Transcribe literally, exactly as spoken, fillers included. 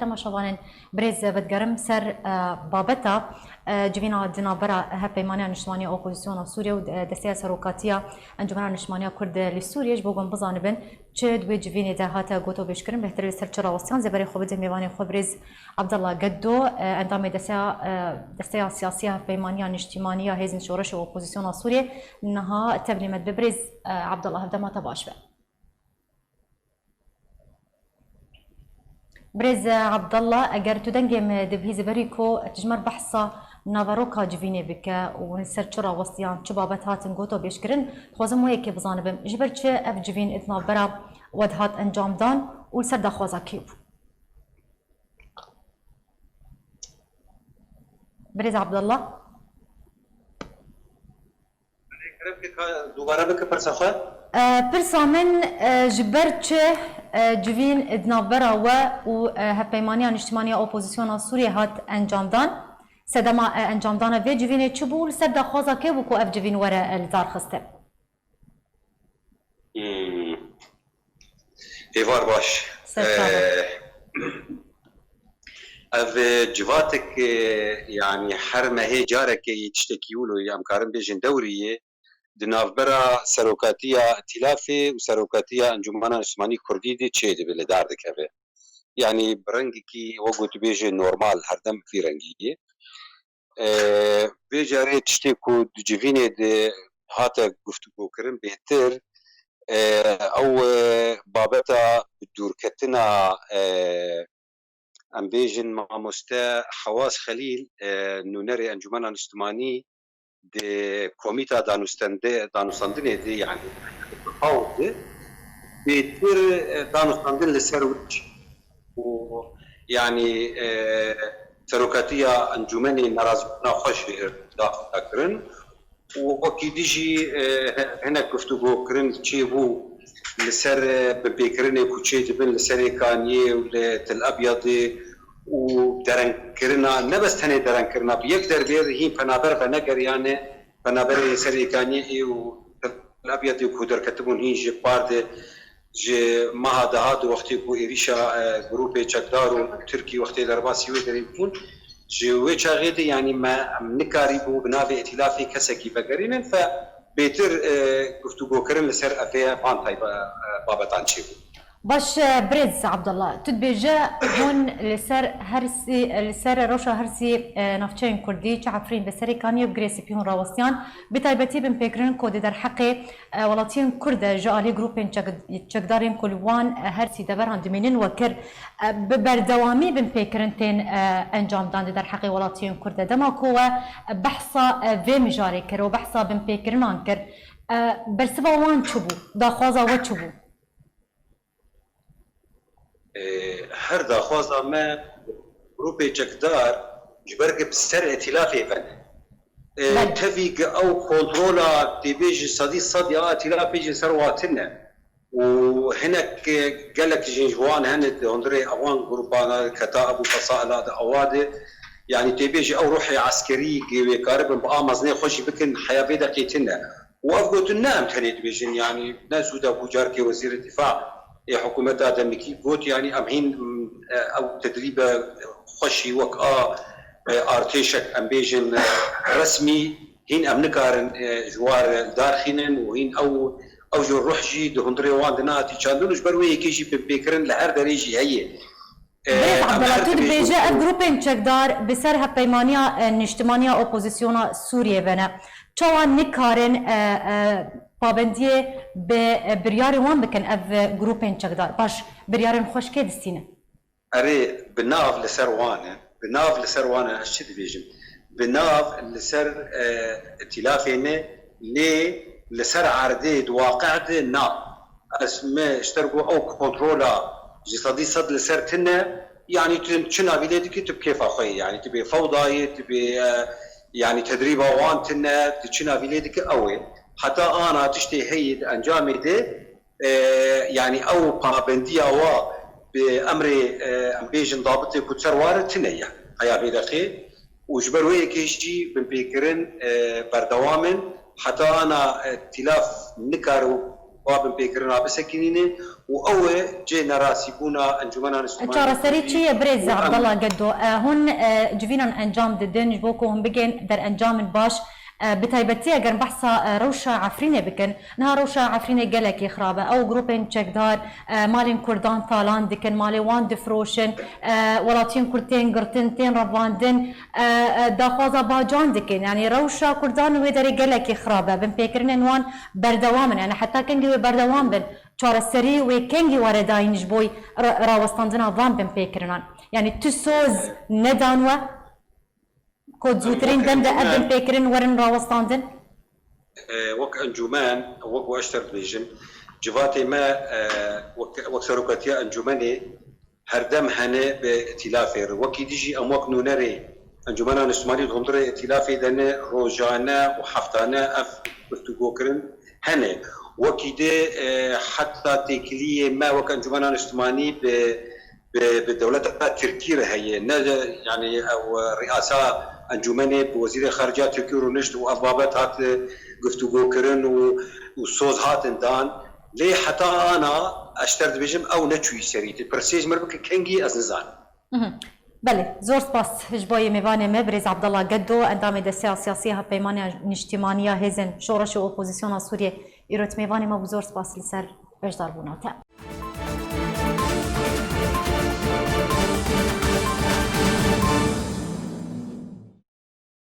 Temaşevanên birêz, vedigerim ser, e, babeta, e, civîna di navbera Hevpeymaniya Niştimaniya Opozisyona Sûriyê û, e, Desteya Serokatiya Encûmena Niştimaniya Kurd li Sûriyê, ji bo ku em bizanibin çi di wê civînê de hate gotobêjkirin, bêhtir li ser çi rawistiyan. Zêberê xwe bidin mêvanê xwe birêz Abdullah Geddo, e, endamê Desteya, e, Desteya Siyasî ya Hevpeymaniya Niştimaniya Hêzên Şoreşê û Opozisyona Sûriyê. Niha tevlî me dibe. Birêz, e, Abdullah, hevdema te baş be. Birêz Abdallah, eger tu dengê min dibihîzî berî ku tu ji me re behsa naveroka civînê bike û li ser çi rawestiyan, çi babet hatin gotobêjkirin, dixwazim wê yekê bizanibim. Ji ber çi ev civîn di navbera we de hat encamdan û li ser daxwaza kê bû? Birêz Abdallah. Kerem ke ka dubare bike pirsa xwe. E, pirsa min, e, ji ber çi, e, civîn di navbera we û, e, Hevpeymaniya Niştimaniya Opozisyona Sûriyê hat encamdan? Sedema, e, encamdana vê civînê çi bû? Li ser daxwaza kê bû ku ev civîn were, e, li dar xistin? Hmm. Êvar baş. Ser çavan. Ee, ev civatek, e, yanî her mehê carekê yê tiştekî wilo ye, em karin bêjin dewrî ye, di navbera Serokatiya Îtîlafê û Serokatiya Encûmena Niştimanî Kurdî de çêdibe, li dar dikeve. Yanî bi rengekî, wek ku tu bêjî, normal, herdem vî rengî ye. E, vê carê tiştê ku di civînê de hate guftûgokirin bêtir, e, ew, e, babeta bi dûrketina, e, em bêjin, mamoste Hewaz Xelîl, e, nûnerê Encûmena Niştimanî di komîta danûstende-, danûstandinê de, yanî, haw de bêtir, e, danûstandin li ser wê çi û, yanî, e, serokatiya encûmenê nerazîbûna xwe jî daxuda kirin û wekî dî jî, e, hinek guftûgokirin çêbû li ser, e, binpêkirinê ku çêdibin li Serê Kaniyê û li Til Ebyadê û derengkirina, ne bes tenê derengkirina, bi yek derbê hîn penaber venegeriyane, penaberê Serê Kaniyê û Til Ebyadê ku derketibûn hîn ji par de, ji meha dahat û wextê ku êrîşa, e, grûpê çekdar û Tirkî wextê derbasî wê derê bûn, ji wê çaxê de, yanî, me, em nikarîbû bi navê îtîlafê kesekî vegerînin, fe bêtir, e, guftûgokirin li ser evê van taybe-, e, babetan çêbû. Baş, e, birêz Abdullah, tu dibêje hûn li ser hersî, li ser rewşa hersî, e, navçeyên Kurdî, çi Efrîn ve Serê Kaniyê bi girê spî hûn rawestiyan, bi taybetî binpêkirin ku di derheqê, e, welatiyên Kurd de ji alî grûpên çek-, çekdarên ku li wan, e, hersî deveran dimînin we kir, e, bi berdewamî binpêkirin tên, e, encamdan di derheqê welatiyên Kurd de. Dema ku we, e, behsa, e, vê mijarê kir û behsa binpêkirinan kir, e, bersiva wan çi bû? Daxwaza we çi bû? E, her daxwaza me grûpê çekdar ji ber ku bi ser îtîlafê ve ne. E, Belê. Tevî ku ew kontrola tê bê ji sedî sed ya îtîlafê ji ser wa tune. Û hinek, e, gelek jî ji wan hene di hundirê ewan grûpana keta Ebû Fesaila de ewa de. Yanî tê bê ji ew ruhê eskerî ku wê karibin bi a mezinê xwe jî bikin heya vê deqê tune. Û ev gotin ne em tenê dibêjin, yanî ne zû de bû carkê Wezîrê Dîfa ê hikûmeta demikî got, yanî em hîn, e, ew tedrîbe xweşî wek a, e, artêşek, em bêjin, e, resmî, hîn em nikarin, e, ji war li dar xînin û hîn ew, ew jor ruh jî di hundirê wan de nehatî çandin û ji ber wê yekê jî binpêkirin li her derê jî heye. E, Birêz em Abdullah, her tu dibêjin dibêje ev ku grûpên çekdar bi ser hevpeymaniya, e, niştimaniya opozisyona Sûriyê ve ne. Çawa nikarin, e, e, pabendiyê bi, e, biryarên wan bikin ev, e, grûpên çekdar? Baş, biryarên xwe ji kê distînin? Erê, bi nav li ser wan e. Bi nav li ser wan e, ez çi dibêjim? Bi nav li ser, e, îtîlafê ne, lê li ser erdê di waqe de na. Ez me ji te re got ew kontrola ji sedî sed li ser tune, yanî tu çi navî lê dikî, tu bi kêfa xwe yî, yanî tu bê fewda yî, tu bê, e, yanî tedrîba wan tune, tu çi navî lê dikî ew ê. Heta ana tiştê heyî di encamê de, e, yanî ew pabendiya wa bi emrê, e, em bêjin dabitê ku ser ware tune ye heya vê deqê û ji ber wê yekê jî binpêkirin, e, berdewam in heta ana, e, îtîlaf nikare va binpêkirina bisekinîne û ew e cê nerasîbûna Encûmena Niştimanî. Çareserî çi ye birêz Abdullah Gedo? E, hûn, e, civînan encam didin ji bo ku hûn bigên derencamên baş. E, bi taybetî eger behsa, e, rewşa Efrînê bikin, niha rewşa Efrînê gelekî xirab e. Ew grûpên çekdar, e, malên Kurdan talan dikin, malê wan difroşin, e, welatiyên Kurd tên girtin, tên revandin, e, e, daxwaza bacan dikin. Yanî rewşa Kurdan li wê derê gelekî xirab e. Binpêkirinên wan berdewam in. Yanî heta kengî wê berdewam bin, çareserî wê kengî were dayîn ji bo ra-, rawestandina van binpêkirinan? Yanî tu soz nedan we? Ku zûtirîn dem de ev binpêkirin werin rawestandin? E, wek encûmen, wek we eşter dibêjin, civatê me, e, wek, wek serokatiya encûmenê herdem hene bi îtîlafê re. Wekî dî jî em wek nûnerê Encûmena Niştimanî di hundirê îtîlafê de ne, rojane û heftane ev guftûgokirin hene. Wekî dê, e, heta têkiliyê me wek Encûmena Niştimanî bi bi, bi dewleta Tirkî re heye. Ne, yanî ew riyasa encûmenê bi wezîrê xarica Tirkî rûnişt û ev babet hat guftûgokirin û, û soz hatin dan. Lê heta ana ez ji te re dibêjim ew neçûyî serî. Tu pirsê ji min bike kengî ez nizanim. Mhm. Belê, zor spas ji bo yê mêvanê me, birêz Abdullah Gedo, endamê Desteya Siyasî ya Hevpeymaniya Niştimanî ya Hêzên Şoreş û Opozisyona Sûriyê, îro tu mêvanê me bû, zor spas li ser beşdarbûna te.